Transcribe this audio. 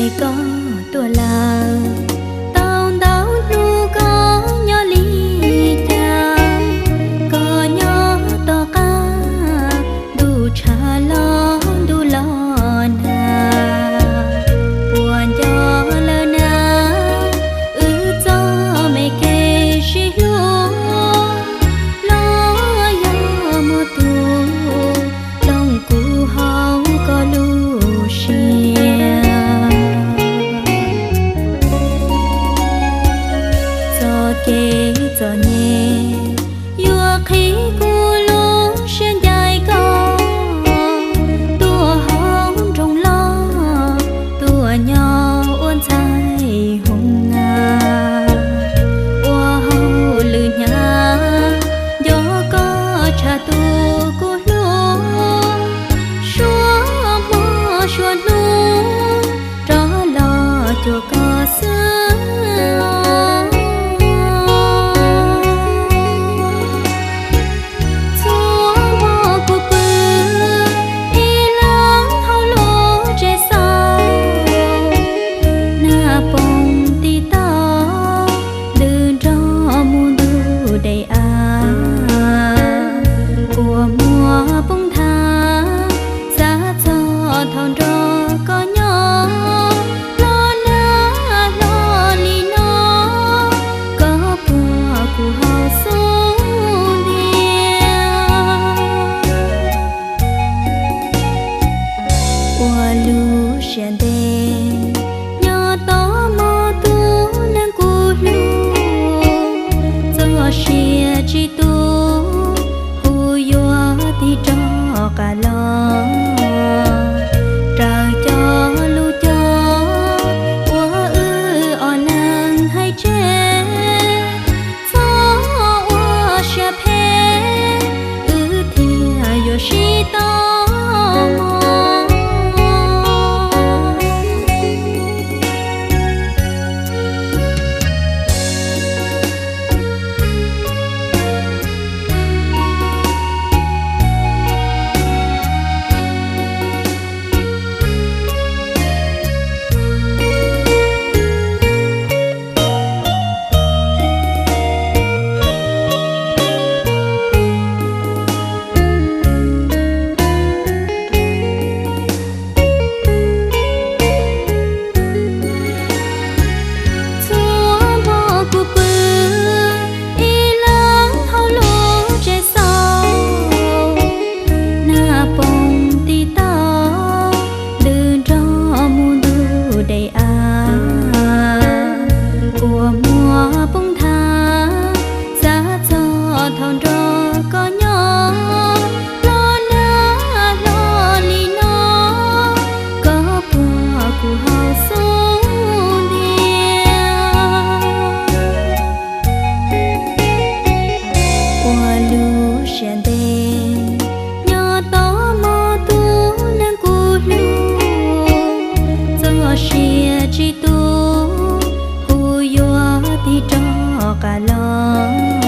Koj tuaj lawm, tau ntau hnub koj nyob li cas? Koj nyob tom qab ntuj tshav los ntuj los nag, puas nco lawm na wb txoj me kev sib hlub, los yog muaj tus looj kuv hauv koj lub siab. Txoj kev txom nyem yuav qhib kuv lub siab ncaim koj, tuaj hauv nroog loj, tuaj nyob ua ntxhais hoo na, ua hauj lwm hnyav, nco koj tshaj tus kuv hlub, suav hmo suav hnub rov los cuag koj xwb. Txhua hmo kuv pw ib leeg hauv lub tsev xauj, nag poob tiv tauj ntws nrog mus ntuj dej av, kua muag poob nthav, xav txog thaum nrog koj nyob, hlob nag hlob li no, koj puag kuv hauv xub ntiag. Ua lub siab ntev nyob tos mog tus neeg kuv hlub, txoj sia tsis tu kuv yuav tig rov qab los, raws cov lus cog uas wb ob leeg hais tseg, txhob ua siab phem, wb thiaj yuav sib tau mog. Txhua hmo kuv pw ib leeg hauv lub tsev xauj, nag poob tiv tauj ntws nrog mus ntuj dej av, kua muag poob nthav, xav txog thaum nrog koj nyob, hlob nag hlob li no, koj puag kuv hauv xub ntiag. Ua lub siab ntev nyob tos mog tus neeg kuv hlub, txoj sia tsis tu kuv yuav tig rov qab los,